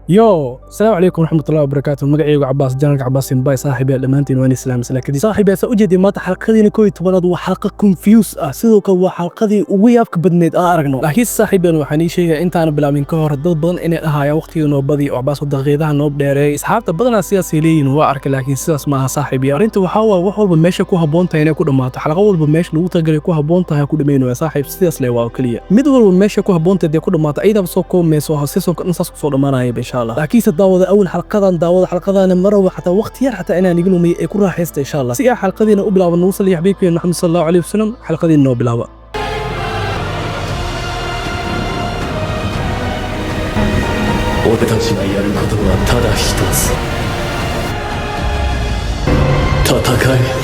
Yo, asalaamu calaykum waraxmatullahi wabarakaatu. Magacaygu Cabaas, janalka Cabaas Simbay. Saaxiibyaal, dhammaantiin waan islaam salakadii. Saaxiibyaal, saa ujeedin maanta xalqadiina 11aad waa xalqa confuse ah, sidoo kale waa xalqadii ugu yaabka badneed aan aragno. Laakiin saaxiibyaal, waxaan ii sheegaya intaana bilaabin ka hor, dad badan inay dhahayaan waqtiga noo badi oo Cabaas oo daqiiqadaha noo dheereeyay. Asxaabta badanaa sidaasay leeyihin, waa arkay, laakiin sidaas maaha saaxiibyaal. Arrinta waxaa waaye wax walba meesha ku habboon tahay inay ku dhammaato. Xalqo walba meesha lagu talagalay ku habboon tahay ku dhammaynaya saaxiib, sidaas le waa oo keliya. Mid walba meesha ku habboon tahay dee ku dhammaato, ayadaba soo koobmayso, seasonka dhan saas kusoo dhammaanaya insha Allah. Laakiinse daawada awal xalqadan, daawada xalqadana marawa xataa waqti yar xataa inaan iga lumiyay ee ku raaxaysta insha Allah. Si aan xalqadiina u bilaabo, nagu saliya xabiibkeena Maxamed sal Allahu alayhi wasalam. Xalqadiina noo bilaaba. 俺たちがやることはただ一つ、戦え。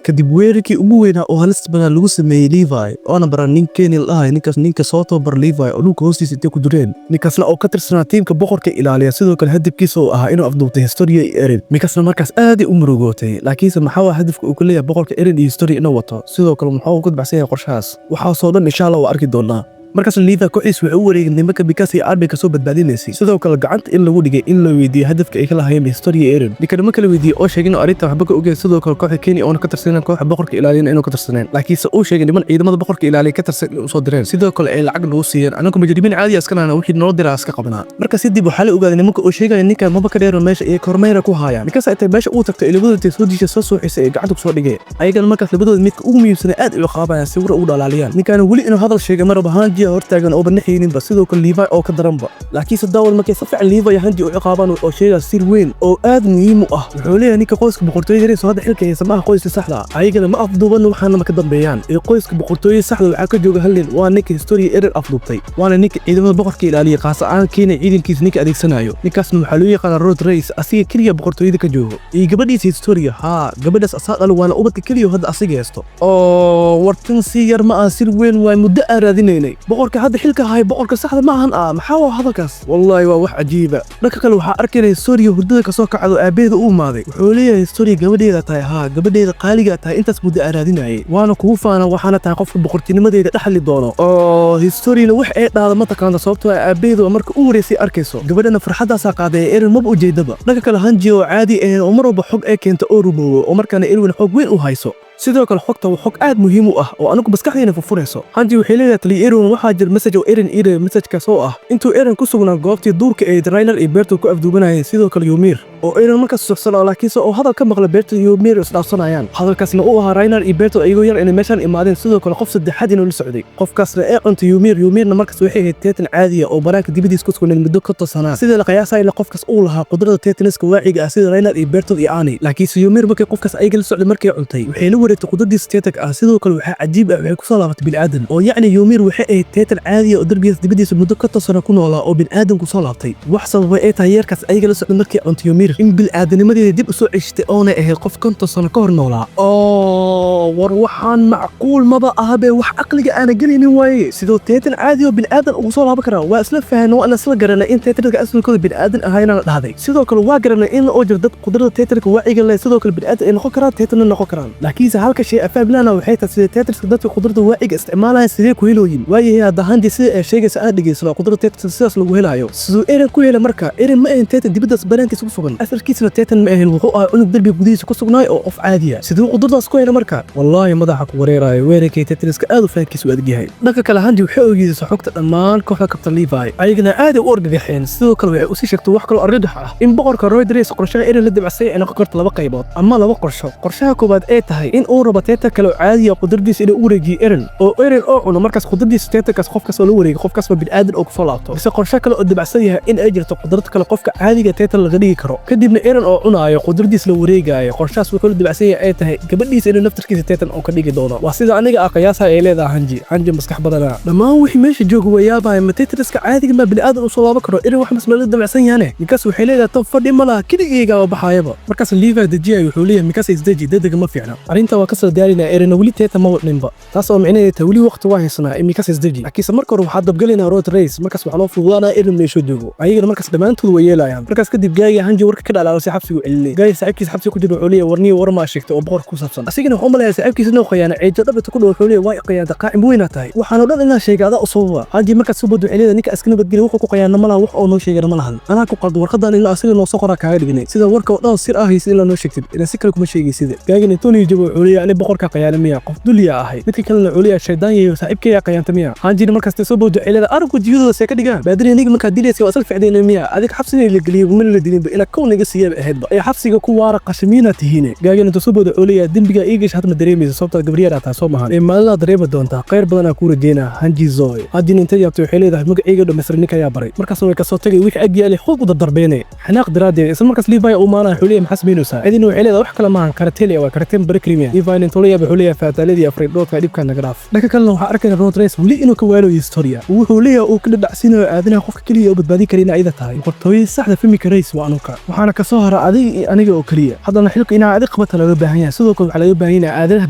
Kadib weerarkii ugu weynaa oo halista badan lagu sameeyey Levi, oona baran nin Kenny la dhahay, ninkaas ninka soo tababar Levi oo dhulka hoostiisa intay ku dureen, ninkaasna oo ka tirsanaa tiimka boqorka ilaaliya, sidoo kale hadafkiisa oo ahaa inuu afduubtay Historia iyo Eren. Ninkaasna markaas aad u murugootay, laakiinse maxaa waa hadafka uu ku leeyahay boqorka Eren iyo Historia inuu wato? Sidoo kale muxuu ku dabacsan yahay qorshahaas? Waxaasoo dhan insha Allah waa arki doonaa. Markaas Levi kooxiis waxay u wareegeen nimanka Mikasa iyo Armin kasoo badbaadinaysay, sidoo kale gacanta in lagu dhigay, in la weydiiyey hadafka ay ka lahaayeen Historia Eren. Ninka nimanka la weydiiyey oo sheegay inuu arrinta waxba ka ogeyn, sidoo kale kooxda Kenny oona ka tirsaneen kooxda boqorka ilaaliyana inuu ka tirsaneen, laakiinse uu sheegay niman ciidamada boqorka ilaaliya ka tirsan inuu soo direen, sidoo kale ay lacag nagu siiyeen, anagu mujrimiin caadi iska nahna, wixii noo diraa iska qabnaa. Markaas kadib waxaa la ogaaday nimanka oo sheegaya ninka maba ka dheero meesha iyo kormeera ku haayaan. Ninkaas ay tahay meesha uu tagtay ee labadooda intay soo dishay, soo suuxisay ee gacanta kusoo dhigay. Ayagana markaas labadooda midka ugu muhiimsanay aad u qaabayaan si war ugu dhalaaliyaan. Ninkaana weli inuu hadal sheegay maraba, Hanji hortaagan oo banaxayninba, sidoo kale Levi oo ka daranba. Laakiinse daawad, markay si fiican Levi Hanji u ciqaabaan oo sheegaa sir weyn oo aad muhiim u ah, wuxuu leeyahay ninka qoyska boqortooyada yarayso hadda xilka haysa maaha qoyska saxda ah, ayagana ma afduuban, waxaana ma ka dambeeyaan ee qoyska boqortooyada saxda waxaa ka jooga hal nin, waa ninka Historia Eren afduubtay, waana ninka ciidamada boqorka ilaaliya, qaas ahaan Kenya ciidankiisa ninka adeegsanayo. Ninkaasna waxaa loo yaqaanaa Road Race, asiga keliya boqortooyada ka joogo iyo gabadhiisa Historia. Haa, gabadhaas asaa dhalo, waana ubadka keliya hadda asiga haysto. Oo wartan si yar ma ah, sir weyn waay, muddo aan raadinaynay. Boqorka hadda xilka haya boqorka saxda ma ahan ah, maxaa waa hadalkaas? Wallaahi waa wax cajiiba. Dhanka kale waxaa arkaynaya Historia hurdada kasoo kacdo, aabaheeda u imaaday. Wuxuu leeyahay Historia, gabadheeda tahay, haa, gabadheeda qaaligaa tahay, intaas muddo aan raadinayay, waana kugu faana, waxaana tahay qofka boqortinimadeeda dhaxli doono. Oo Historiana wax ay dhahda ma taqaanta, sababtoo ah aabaheeda waa marka u horeysay arkayso gabadhana, farxaddaasaa qaaday ee Eren maba ujeedaba. Dhanka kale Hanji oo caadi ahayn oo mar walba xog ay keenta oo rumoowo, oo markaana Erwin xog weyn u hayso. Sidoo kale xogta waa xog aad muhiim u ah oo anigu maskaxdeena furfurayso. Hanji waxay leedahay taliya Erwin, waxaa jira message oo Eren iiray, messagekaas oo ah intuu Eren ku sugnaa goobtii duurka ee Reiner iyo Bertolt ku afduubanayeen, sidoo kale Ymir oo Eren markaas suxsanaa, laakiinse oo hadal ka maqla Bertolt iyo Ymir isdhaafsanayaan. Hadalkaasna uu ahaa Reiner iyo Bertolt iyagoo yar inay meeshaan imaadeen, sidoo kale qof saddexaad inuu la socday, qofkaasna ee cuntay Ymir. Ymirna markaas waxay ahayd Titan caadiya oo banaanka dibadiis ku sugnayd muddo ka tosanaa, sida la qiyaasaya qofkaas uu lahaa qudrada Titaniska waaciga ah sida Reiner iyo Bertolt iyo Annie. Laakiinse Ymir markay qofkaas ayaga la socday markay cuntay, waxay la wareegtay qudradiisa Titanka ah, sidoo kale waxaa cajiib ah waxay kusoo laabatay bini'aadan, oo yacni Ymir waxay ahayd Titan caadiya oo darbigaas dibadiisa muddo ka tosana ku noolaa oo bini'aadan kusoo laabtay. Wax sababay ay tahay yeerkaas ayaga la socday markay cuntay Ymir in bini'aadanimadeeda dib u soo ceshatay, oonay ahayd qof 50 sano ka hor noolaa. Oo war waxaan macquul maba ahabe, wax caqliga aana gelaynin waaye. Sidoo Titan caadi oo bini'aadan ugu soo laaban karaa? Waa isla fahanay, waa isla garanay in Titanka asalkooda bini'aadan ahayna la dhahday. Sidoo kale waa garanay in oo jiro dad qudrada Titanka waaciga leh, sidoo kale bini'aadan ay noqon karaan, Titanna noqon karaan. Laakiinse halka shay afaam lana waxay tahay sidee Titanska dadka qudrada waaciga isticmaalaya sidee ku helooyin? Waayahay, hadda Hanji sida ay sheegaysa aan dhegeysano, qudrada Titanska sidaas lagu helayo, siduu Eren ku helay? Marka Eren ma ahayn Titan dibaddaas banaankiisa ku sugan, asalkiisana Titan ma ahayn, wuxuu ahaa cunug derbiga gudihiisa ku sugnaay oo qof caadi ah. Siduu qudradaas ku helay marka? Wallaahi madaxa ku wareerayo, weerarkay Titaniska aad u fahankiisu adag yahay. Dhanka kale Hanji waxay ogeysay xogta dhammaan kooxda Captain Levi, ayagana aad ay u argagaxeen. Sidoo kale waxay usii sheegtay wax kaloo argagax ah, in boqorka Roy Race qorshaha Eren la dibcsay ay noqon karto laba qaybood ama laba qorsho. Qorshaha koowaad ee tahay in uu rabo Titan kale oo caadiya qudradiisa inuu u wareejiyo Eren, oo Eren oo cuno markaas qudradiisa Titankaas, qofkaas oo la wareegay, qofkaas oo bini'aadan oo kusoo laabto, mise qorshe kale oo dibacsan yahay in ay jirto qudrad kale qofka caadiga Titan laga dhigi karo, kadibna Eren oo cunaayo qudradiisa la wareegaayo. Qorshahaas wuxuu la dibacsan yahay ay tahay gabadhiisa inuu naftarkiisa Titan oo ka dhigi doono. Waa sida aniga ah qiyaasaha ay leedahay Hanji. Hanji maskax badanaa. Dhammaan wixii meesha jooga way yaabaya, ma Titaniska caadiga ma bini'aadan usoo laaban karo? Eren wax masla la damacsan yahane. Ninkaas waxay leedahay tan fadhi ma laha, keligeyga baxaayaba. Markaas Levi dejiyay, wuxuu leeyahay Mikasa isdeji, degdega ma fiicna. Arrintan Arrinta waa kasoo diyaarinaa, Erena weli teeta ma wadninba, taas oo micnaheedu tahay weli waqti waa haysanaa. Imikas isdeji, laakiinse marka hore waxaa dabgalaynaa Road Race. Markaas waxaa loo fududaanaa Eren meeshuu joogo. Ayagana markaas dhammaantood way yeelayaan. Markaas kadib Gaaga Hanji warka ka dhalaalasay xabsigu celinay. Gaaya saaxiibkiisa xabsiga ku jira wuxuu leeyahay, warniyo war maa sheegtay oo boqorka ku saabsan? Asigana wuxuu u maleeyaa saaxiibkiisa inuu khiyaano. Ceejo dhabta ku dhow wuxuu leeyahay, waa khiyaanta, qaacin weynaa tahay, waxaanu dhan inaa sheegay adaa u sababa. Hanji markaas soo bado celiyada, ninka iska nabadgeliya, wuxuu ku khiyaano ma laha, wax oo noo sheegana ma lahan. Anaa ku qaldo warqadan ilaa asiga noo soo qoraa kaaga dhignay, sida warka oo dhan sir ah haysid ilaa noo sheegtid, ilaa si kale kuma sheegaysid. Gaagana Tony jabo wuxuu leeyahay, ani boqorka khiyaano miya? Qof dulya ahay. Midka kalena wuxuu leeyahay, shaydaan yahay, saaxiibkaya khiyaanta miya? Hanjina markaas soo boodo celiyada, aragku jiyadooda see ka dhigaan baadiri, aniga markaa dilaysa waa isla ficdayna miya? Adiga xabsiga la geliyay mana la dilinba, ilaa kow naga siiyaba ahaydba ee xabsiga ku waara, qashamiina tihiine. Gaagana intuu soo boodo wuxuu leeyahay, dembiga ii gasha hadma dareemaysa, sababtaa gabriyaar taa soo mahan ee maalinaa dareemi doontaa. Khayr badanaa kuu rajeynaa, Hanji Zoy. Hanjina intay yaabtay waxay leedahay, magacayga dhammaystiran ninka ayaa baray. Markaasna way kasoo tagay, wixii ag yaalay xoog u dardarbeene xanaaq daraaddeed. Isla markaas Levi uu maanaa wuxuu leeyahay, maxaa samaynaysaa? Cidina waxay leedahay, wax kale maahan, karatelia waa karateen bari krimiya. Levi intuu la yaabay wuxuu leeyahay, faataaladii afriidhoodka dhibkaa naga dhaaf. Dhanka kalena waxaa arkayna Road Race weli inuu ka waalayo historia. Wuxuu leeyahay uu ka dhadhacsinayo aadanaha qofka keliya oo badbaadin kara in ayada tahay boqortooyada saxda. Family-ga Race waa anuka, waxaana kasoo hara adiga iyo aniga oo keliya. Haddana xilka inaa adig qabata looga baahan yahay, sidoo kale waxaa laga baahan yahay aadanaha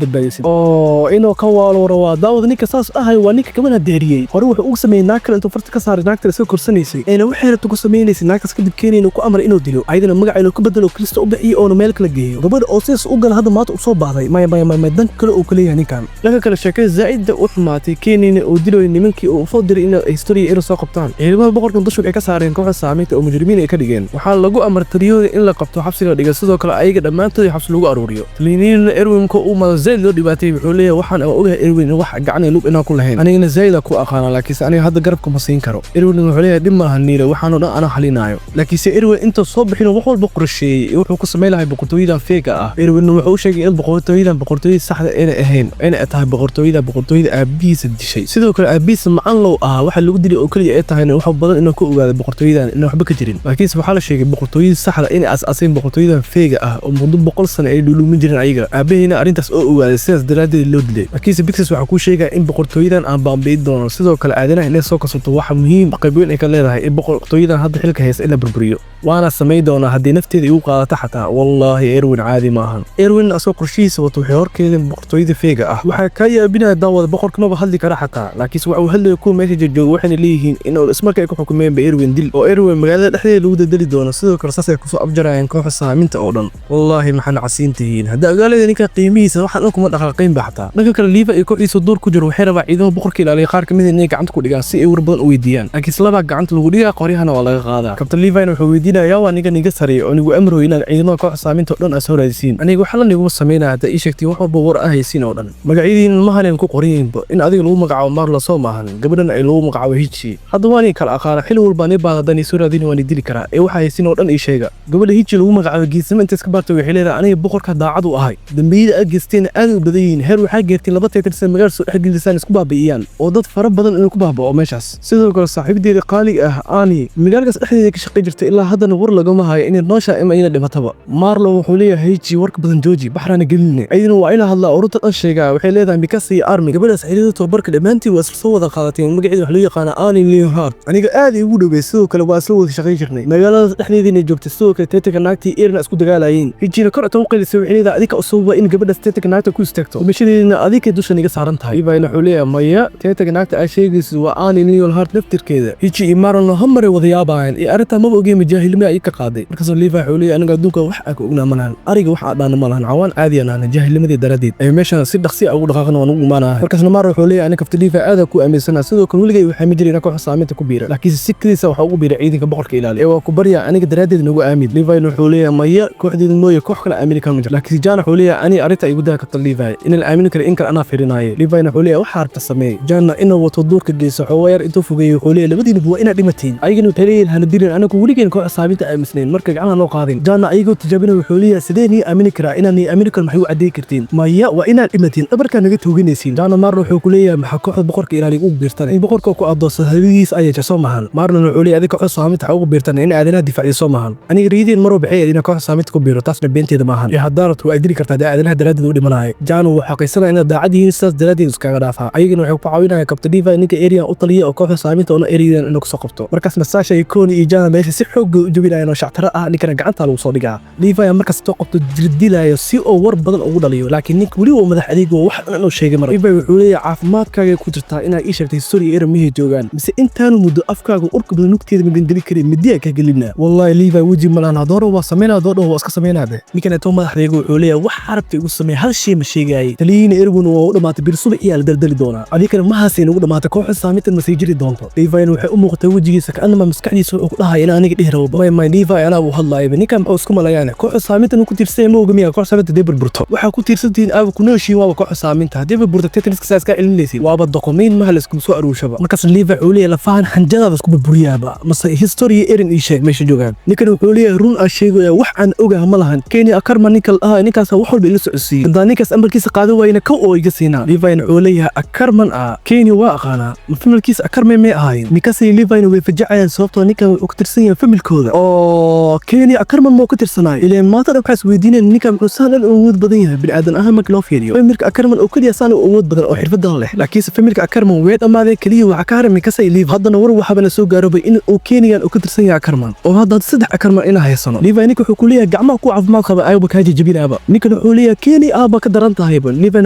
badbaadisid oo inuu ka waalo rabaa. Daawada, ninka saas ahay waa ninka gabadha deeriyey. Hore wuxuu ugu sameeyey naag kale intuu farta ka saaray, naagta iska korsanaysay eena waxay rabta ku sameynaysay. Naagtaas kadib keenay inuu ku amray inuu dilo, ayadana magaca inuu ku bedelo, Krista u bixiyo oona meel kala geeyo. Gabadha oo sidaas u gala hadda maanta usoo baahday. Maya, maya, maya, dan kale uu kaleeyahay ninkan. Dhanka kale sheekada zaa'idda u xumaatay, keenayna uu dilayo nimankii uu soo diray inay historia inuu soo qabtaan. Ciidamada boqorkan dusha waxay ka saareen kooxda saamaynta oo mujrimiin ay ka dhigeen. Waxaa lagu amray taliyooda in la qabto, xabsiga dhiga, sidoo kale ayaga dhammaantood xabsi lagu aruuriyo. Taliyaniina Erwinka uu mada zaid loo dhibaatay. Wuxuu leeyahay, waxaan ogahay Erwin in wax gacan iyo lug inaan ku lahayn, anigana zaid ku aqaana, laakiinse aniga hadda garabka ma siin karo. Erwin wuxuu leeyahay, dhib malaha niila, waxaanu dhan anaa xalinaayo. Laakiinse Erwin intuu soo bixin wax walba qorsheeyey wuxuu ku samayn lahay boqortooyadan fake-ga ah. Erwin wuxuu u sheegay in boqortooyadan boqortooyada saxda inay ahayn, inay tahay boqortooyada boqortooyada aabihiisa dishay. Sidoo kale aabihiisa macan low ahaa, waxa lagu dilay oo keliya ay tahayna wax badan inuu ka ogaado boqortooyadan inaan waxba ka jirin. Laakiinse waxaa la sheegay boqortooyada saxda inay aas-aaseen boqortooyadan fake-ga ah oo muddo 100 sano ay dhulumin jireen ayaga. Aabahiina arrintaas oo ogaaday, sidaas daraaddeed loo dilay. Laakiinse Bixis waxaa kuu sheegaya in boqortooyadan aan baabi'in doono. Sidoo kale aadanaha inay soo kasato waxa muhiim qayb weyn ay ka leedahay in boqortooyadan hadda xilka haysa in la burburiyo, waana samayn doonaa haddii nafteeda igu qaadato xataa. Wallaahi Erwin caadi maahan. Erwin asagoo qorshihiisa wato waxay horkeedeen boqortooyada fake-ga ah. Waxaa kaa yaabinaya daawada, boqorka maba hadli kara xataa, laakiinse waxa uu hadlaya kuwa meesha jooga. Waxayna leeyihiin in ismarka ay ku xukumeen ba Erwin dil, oo Erwin magaalada dhexdeeda lagu dadali doono. Sidoo kale saas ay kusoo afjarayaan kooxda saaminta oo dhan. Wallaahi maxaan casiin tihiin hadda ogaalada ninka qiimihiisa, waxaan dhan kuma dhaqaaqayn ba xataa. Dhanka kale Liifa iyo kooxdiisa duur ku jiro waxay rabaa ciidamo boqorka ilaaliya qaar kamid ah inay gacanta ku dhigaan si ay war badan u weydiiyaan. Laakiinse labaa gacanta lagu dhigaa, qoryahana waa laga qaadaa. Kabtan Levi wuxuu weydiinayaa, waa ninka niga sareeya oo nigu amrayo inaad ciidamada kooxda saaminta oo dhan aad soo raadisiin? Aniga waxa la niguma sameynaya hadda ii sheegtay wax walba war ah haysiin oo dhan. Magacyadiin mahanen ku qoranyihinba in adiga lagu magacaabo Marla soo maahan, gabadhan ay lagu magacaabo Hichi. Hadda waan ii kala aqaana, xili walba ni baad haddaan ii soo raadin waan ii dili karaa ee waxa haysiin oo dhan ii sheega. Gabadha Hichi lagu magacaabo geesimo inta iska baartay waxay leedahay, aniga boqorka daacad u ahay, dambiyada aad geysteen aad u badan yihiin, heer waxaa geerteen laba teetirsan magaal soo dhexgelisaan isku baabi'iyaan oo dad fara badan inuu ku baaba'o meeshaas. Sidoo kale saaxiibadeeda qaaliga ah Ani magaalkaas dhexdeeda ka shaqay jirtay, ilaa haddana war lagama hayo inay nooshaa ima ina dhimataba. Marlo wuxuu leeyahay, Hichi warka badan jooji, baxraana geline. Ayadana waa ina hadlaa ururta dhan sheegaa. Waxay leedahay, Mikasa iyo Army gabadhaas xiriirada tababarka dhammaantiin waa isla soo wada qaadateen. Magaceeda wax loo yaqaana Ani Leonhard, aniga aad igu dhowey, sidoo kale waa isla wada shaqayn jirnay magaaladaas dhexdeeda inay joogtay. Sidoo kale teetanka naagtii Erina isku dagaalayeen. Hijina kor inta u qaylisay waxay leedahay, adika usuba in gabadhaas teetanka naagta ku istaagto, dhimashadeedina adika dushan iga saaran tahay. Ibayna wuxuu leeyahay, maya, teetanka naagta ay sheegaysid waa Ani Leonhard naftirkeeda. Hiji iyo Marlon hamaray wada yaabayaan iyo arrintaa maba ogeen, majaahilnimo ay ka qaaday. Markaasoo Levi wuxuu leeyahay, aniga adduunka wax aan ka ognaa malahan, ariga wax aan dhaana malahan, cawaan caadi aan ahna, jaahilnimadii daradeed ay meeshan si dhaqsi ah ugu dhaqaaqna waan ugu imaanahay. Markaasna Marlon wuxuu leeyahay, aniga kafta Levi aad ku aaminsana, sidoo kale weligay waxaa ma jirin koox saameynta ku biira, laakiinse si kadiisa waxa ugu biiray ciidanka boqorka ilaaliya ee waa ku baryaa, aniga daradeed nagu aamin. Levi wuxuu leeyahay, maya, kooxdeeda mooye koox kale aamini karo ma jiro. Laakiinse Jan wuxuu leeyahay, ani arrinta igu daa kafta Levi, in la aamini karo in kale anaa firinaaye. Levi wuxuu leeyahay, waxa rabta sameey. Janna inuu wato duurka geyso xoogaa yar intuu fogeeyo wuxuu leeyahay, labadiinaba waa inaad dhimatiin. Ayagana waxay leeyihiin, hana dilin, anagu weligeen koox saameynta aaminsanayn, marka gacmaha loo qaadin. Janna ayagoo tijaabina wuxuu leeyahay, sidee nii aamini karaa? Inaan nii aamini karo maxay u caddeyn kartiin? Maya, waa inaad dhimatiin, dhabarkaa naga tooganaysiin. Janna Marlon wuxuu ku leeyahay, maxaa kooxda boqorka ilaaliya ugu biirtan? In boqorka ku adoonsado habigiis ayay soo maahan. Marlon wuxuu leeyahay, adiga kooxda saameynta waxaa ugu biirtan in aadanaha difaacdiyo soo maahan? Aniga riideen mar walba waxay inaan kooxda saameynta ku biiro, taasna beenteeda maahan ee haddaa rabto waa dili kartaa aadanaha daraaddeed u dhimanaayo. Jano wuu xaqiisanaya inaad daacad yihiin, sidaas daraaddeed iskaga dhaafaa. Ayagana waxay ku caawinayaan kabta Levi, ninka area u taliya oo kooxda saameynta ona areadan inuu kasoo qabto. Markaasna Sasha iyo Koni iyo Jana meesha si xoog u jabinayaan oo shactaro ah. Ninkana gacanta lagu soo dhigaa. Levi markaas soo qabto, jirdilayo si uu war badan ugu dhaliyo, laakiin ninka weli uu madax adeeg oo wax dhan inuu sheegay. Mar Levi wuxuu leeyahay, caafimaadkaaga ku jirtaa inaad ii sheegtay Historia Eren mihii joogaan, mise intaanu muddo afkaaga urka badan nugteeda magangeli karin midiyaa ka gelinaa. Wallahi Levi weji malaan, hadooro waa sameynaa, doodho waa iska sameynaade. Ninkan intoo madaxdayga wuxuu leeyahay, wax xarabta igu sameey, hal shay ma sheegaayay. Taliyihiina Erwin waa u dhamaatay, bir subax iyaa la daldali doonaa, adikana mahaasay nagu dhamaatay, kooxda saamintan ma sii jiri doonto. Levina waxay u muuqatay wejigiisa kaanama maskaxdiisa wuxuu ku dhahaya in aniga dhihi rabo. May may, Levi anaa uu hadlaayaba. Ninkan muxuu isku malayaan kooxda saamintan uu ku tiirsan ma oga miya? Kooxda saaminta dee burburto, waxaa ku tiirsantihiin aaba ku nooshiin waaba kooxda saaminta. Haddii burburto, tetaniska saa iska celinaysid, waaba doqomiin maha la isku soo aruushaba. Markaas Levi wuxuu leeyahay, lafahan xanjadaada isku burburiyaaba, mase Historia Eren ii sheeg meesha joogaan. Ninkan wuxuu leeyahay, run aan sheegaya, wax aan ogaha ma lahan. Kenny Ackerman ninka la dhahayo, ninkaas wax walba ila socodsiiyey. Haddaan ninkaas amarkiisa qaadan waayna, kow oo iga siinaa. Levina wuxuu leeyahay, Ackerman ah? Kenny waa aqaanaa, ma familkiisa Ackerman may ahayn? Ninkaasay Levina way fajacayaan, sababtoo ninkan wuxuu ka tirsan yahay familkooda oo Kenny Ackerman moo ka tirsanayo. Ileen maanta dhan waxaa isweydiinayaan, ninkan muxuu saan dhan awood badan yahay? Bini'aadan ahaan marka loo fiiriyo, familka Ackerman oo keliya saan u awood badan oo xirfadan leh, laakiinse familka Ackerman way dhammaadeen, keliya waxaa ka haray Mikasa iyo Levi. Haddana war waxaaba la soo gaarobay in uu Kenyan uu ka tirsan yahay Ackerman, oo hadda saddex Ackerman inaa haysano. Levi ninka wuxuu ku leeyahay, gacmaha ku caafimaad qaba ayuba kaa jajabinaaba. Ninkan wuxuu leeyahay, Kenny aaba ka daran tahayba. Levi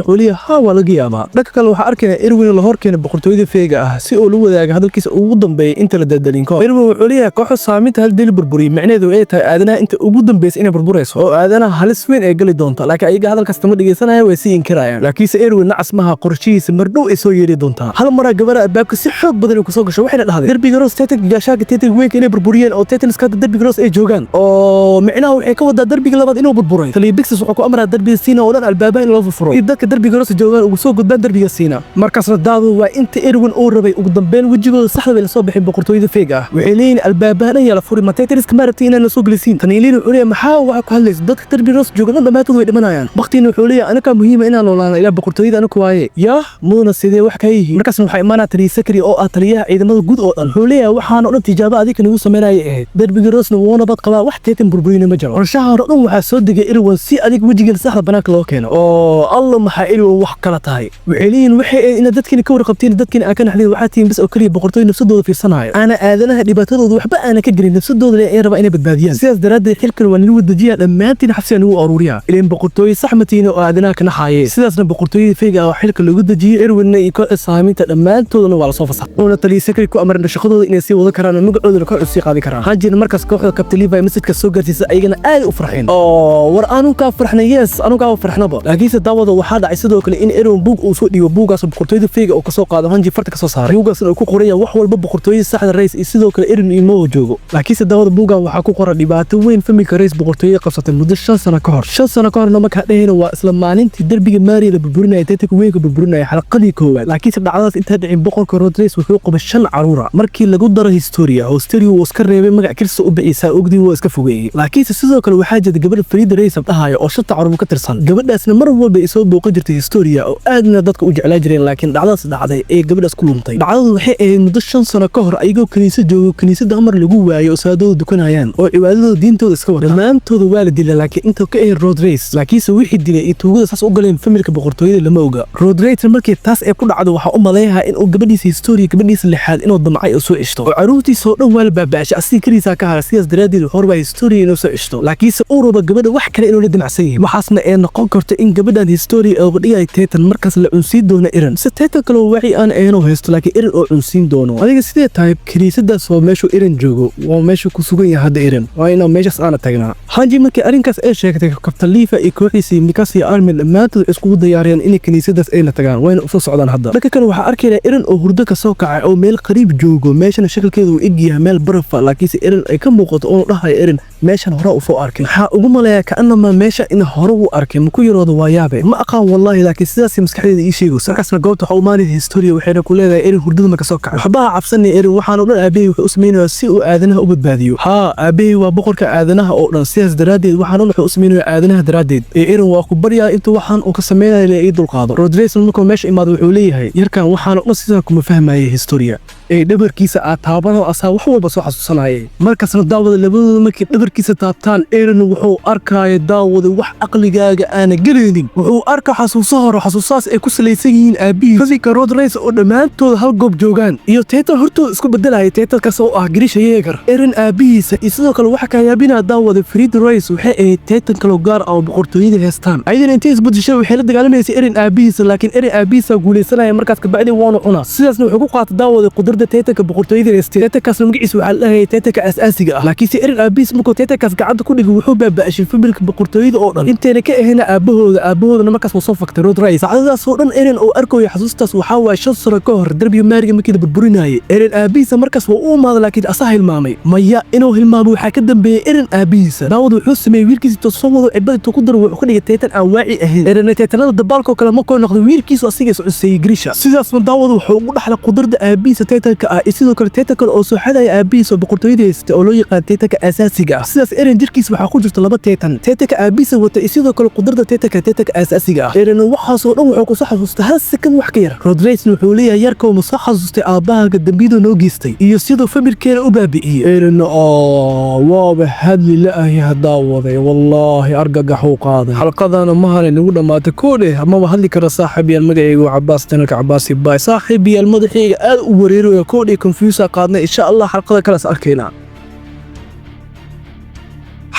wuxuu leeyahay, haa, waa laga yaabaa. Dhanka kale waxaa arkaya Erwin la hor keenay boqortooyada feega ah si uu la wadaaga hadalkiisa ugu dambeeyay inta la daldalin kahor. Erwin wuxuu leeyahay, kooxda saaminta hal deli burburiyay, micnaheedu ay tahay aadanaha inta ugu dambaysa inay burburayso oo aadanaha halis weyn ay gali doonta, laakiin ayaga hadalkaas tama dhegeysanaya, way sii inkirayaan. Laakiinse Erwin nacas maha, qorshihiisa mardhow ay soo yeeri doontaa. Hal maraa gabadha albaabka si xoog badan ay kusoo gasho, waxayna dhahday derbiga Ross Titan gaashaanka Titan weynka inay burburiyeen oo Titans hadda derbiga Ross ay joogaan, oo micnaha waxay ka wadaa derbiga labaad inuu burburay. Taliya Bixis wuxuu ku amraa derbiga Siina oo dhan albaaba in loo furfuro iyo dadka derbiga Ross joogaan ugu soo gudbaan derbiga Siina. Markaasna daadu waa inta Erwin uu rabay. Ugu dambeyn wejigooda saxda bay lasoo bixin boqortooyada feega ah. Waxay leeyihiin, albaabahan ayaa la furi, ma Titanska ma rabtay inaan la soo gelisiin? Taniiliin wuxuu leeyahay, maxaa waxa ku hadlaysa? Dadka derbiga Ross jooga dhan dhammaantood way dhimanayaan. Baktiina wuxuu leeyahay, anakaa muhiima inaan noolaano ilaa boqortooyada anaku waaye. Yaa mudana, sidee wax ka yihiin? Markaasna waxaa imaanaa taliya Sakri oo ah taliyaha ciidamada guud oo dhan. Wuxuu leeyahay, waxaan oo dhan tijaabo adika nagu sameynaya ahayd, derbiga Rossna wuu nabad qabaa, wax Titan burburina ma jiro. Qorshaha hore dhan waxaa soo degay Erwin si adig wejigeeda saxda banaanka loo keeno. Oo alla, maxaa Erwin wax kala tahay? Waxay leeyihiin, waxay ahayd inaad dadkiina ka warqabtiin, dadkiina aan ka naxdin. Waxaa tihiin bas oo keliya boqortooy nafsadooda fiirsanaayo, aana aadanaha dhibaatadooda waxba aana ka gelin, nafsadooda ay rabaa inay badbaadiyaan. Sidaas daraaddeed xilkan waa ninu dejiyaa, dhammaantiin xabsiga nagu aruuriyaa, ileen boqortooye sax matiina oo aadanaha ka naxaaye. Sidaasna boqortooyada feyga ah oo xilka loogu dejiyey. Erwinna iyo kooxda saaminta dhammaantoodana waa lasoo fasaxay, uuna taliya Sakri ku amran shaqadooda inay sii wadan karaan oo magacoodana kooxda sii qaadi karaan. Hanjina markaas kooxda Captain Levi message-ka soo gaarsiisa, ayagana aad u farxeen oo war anu kaa farxnay, yes, anu kaa farxnaba. Laakiinse daawada waxaa dhacay sidoo kale in Erwin buug uu soo dhiibo, buugaas boqortooyada feyga oo kasoo qaado Hanji farta kasoo saaray, buugaasna uu ku qoran yahay wax walba boqortooyada saxda Rays iyo sidoo kale Eren iyo Mo joogo. Laakiinse daawada buugan waxaa ku qoran dhibaato weyn familka Rays boqortooyada qabsatay muddo 5 sano ka hor. 5 sano ka horna markaa dhehayna waa isla maalintii derbiga Maria la burburinaya, Titanka weynka burburinaya, xalqadii koowaad. Laakiinse dhacdadaas intaa dhicin, boqorka Rodres wuxuu qabay shan caruura markii lagu daro Historia. Historia wuu iska reebay, magac kirsa u bixiysaa ogdii, wuu iska fogeeyey. Laakiinse sidoo kale waxaa jirta gabadha Farida Rays dhahayo oo shanta caruur ka tirsan. Gabadhaasna mar walba ay soo booqan jirtay Historia oo aadna dadka u jeclaa jireen, laakiin dhacdadaas dhacday ee gabadhaas ku luntay. Dhacdadu waxay ahayd muddo 5 sano ka hor, ayagoo kiniisad joogo, kiniisadda amar lagu waayo oo saadooda dukanayaan oo cibaadadooda diintooda iska wata, dhammaantooda waa la dilay, laakiin inta ka ahayd Rodres. Laakiinse wixii dilay iyo tuugada saas u galeen familka boqortooyada lama oga. Rodres markii taas ay ku dhacdo, waxaa u maleeyahaa in uu gabadhiisa Historia, gabadhiisa lixaad, inuu damcay oo soo ceshto, oo caruurtiisa oo dhan waa la baaba'ashay, asiga keligiisaa ka haray. Sidaas daraaddeed wuxuu rabaa Historia inuu soo ceshto, laakiinse uu rabo gabadha wax kale inuu la damacsan yahay. Waxaasna ee noqon karto in gabadhan Historia oo dhigay Titan markaas la cunsiin doono Eren, si Titan kale oo wixii aan ahayn oo haysto, laakiin Eren oo cunsiin doono. Adiga sidee tahay? Kiniisadaas waa meeshuu Eren joogo, waa meeshuu ku sugan yahay hadda Eren, waa inaa meeshaas aana tagnaa. Hanji markii arrinkaas ay sheegtay, Kabtan Lifa iyo kooxiisii Mikasa iyo Armin dhammaantood waxay iskugu diyaariyeen inay kiniisadaas ayna tagaan, wayna usoo socdaan hadda. Dhanka kale waxaa arkaynaa Eren oo hurdo ka soo kacay oo meel qariib joogo, meeshana shakalkeedu uu egyahay meel barafa, laakiinse Eren ay ka muuqato oo dhahayo, Eren meeshan hore u soo arkay. Maxaa ugu maleeyaa kaanama meesha in hore u arkay? Ma ku yaroodo? Waa yaabe, ma aqaan wallahi, laakiin sidaas maskaxdeeda ii sheegayso. Markaasna goobta waxaa umaanaysa Historia, waxayna ku leedahay, Eren hurdada ma ka soo kacay? Waxba ha cabsanay Eren, waxaan oo dhan aabbahay wuxuu u samaynayaa si uu aadanaha u badbaadiyo. Haa, aabbahay waa boqorka aadanaha oo dhan, sidaas daraaddeed waxaan oo dhan wuxuu u samaynayaa aadanaha daraaddeed. Ee Eren, waa ku baryaa, intuu waxaan uu ka samaynayo la ii dulqaado. Rodriguez markuu meesha imaado wuxuu leeyahay, yarkan waxaan oo dhan sidaa kuma fahmayay Historia ee dhabarkiisa aad taabanoo asaa wax walba soo xasuusanayay. Markaasna daawada labadooda markii dhabarkiisa taabtaan, Eren wuxuu arkaya daawada wax aqligaaga aana gelaynin. Wuxuu arka xasuuso hore, xasuusahaas ay ku salaysan yihiin aabihii Fasika Rodriguez oo dhammaantooda hal goob joogaan iyo Titan hortooda isku bedelaya, Titankaas oo ah Grisha Yeager. Eren aabihiisa. Iyo sidoo kale waxa kayaabinaa, daawada, Frieda Reiss waxay ahayd Titan kaloo gaar ah oo boqortooyada heestaan. Ayadana intay isbedeshay waxay la dagaalamaysay Eren aabihiisa, laakiin Eren aabihiisa guuleysanaya markaas kabacdi waanu cunaa. Sidaasna wuxuu ku qaatay, daawada, qudrada Titanka boqortooyada heystay. Titankaasna magaciisa waxaa la dhahayay Titanka asaasiga ah. Laakiinse Eren aabihiis markuu Titankaas gacanta ku dhigay, wuxuu baaba'ashay familka boqortooyada oo dhan intayna ka ahayna aabahooda. Aabahoodana markaas wuu soo faktay, Rod Reiss. Saacadadaas oo dhan Eren oo arkayo xasuustaas waxaa waaye 5 sano ka hor darbiga maariga markii la burburinayay. Eren aabihiisa markaas waa u imaaday, laakiin asaa hilmaamay. Maya, inuu hilmaamo waxaa ka dambeeyey Eren aabihiisa. Daawad, wuxuu sameeyey wiilkiisa intuu soo wado, cirbada intuu ku daro, wuxuu ka dhigay Titan aan waaci ahayn. Eren Titanada dabaalkoo kale markuu noqday, wiilkiisu asiga is cusseeyey, Grisha. Sidaasna, daawada, wuxuu ugu dhaxlay qudrada aabihiisa Titanka ah iyo sidoo kale Titan kale oo soo xadaya aabihiisa oo boqortooyada haystay oo loo yaqaan Titanka asaasiga ah. Sidaas Eren jirkiisa waxaa ku jirta laba Titan, Titanka aabihiisa wata iyo sidoo kale qudrada Titanka asaasiga ah. Eren waxaasoo dhan wuxuu kusoo xasuustay hal second wax ka yar. Rod Reissna wuxuu leeyahay, "Yarkow, ma soo xasuustay aabbahaaga dembiyada noo geystay iyo siduu familkeena u baabi'iyey?" Eren oo waaba hadli la'ahay daawaday, wallaahi argagaxuu qaaday. Xalqadana mahan inagu dhammaatay koodhe, amaba hadli kara. Saaxiibayaal, magacaygu Cabaas, channelka Cabaasi Baay. Saaxiibayaal, madaxayga aad u wareeraya koodhe, confuse qaadnay. Insha Allah xalqada kaleas arkaynaa.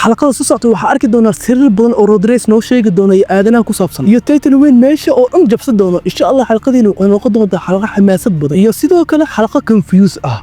Xalaqada soo socota waxaa arki doonaa sirrir badan oo Rod Reiss noo sheegi doona iyo aadanaha ku saabsan iyo Titan weyn meesha oo dhan jabsan doono. Insha Allah xalqadiina waxay noqon doontaa xalaqo xamaasad badan iyo sidoo kale xalaqo confuse ah.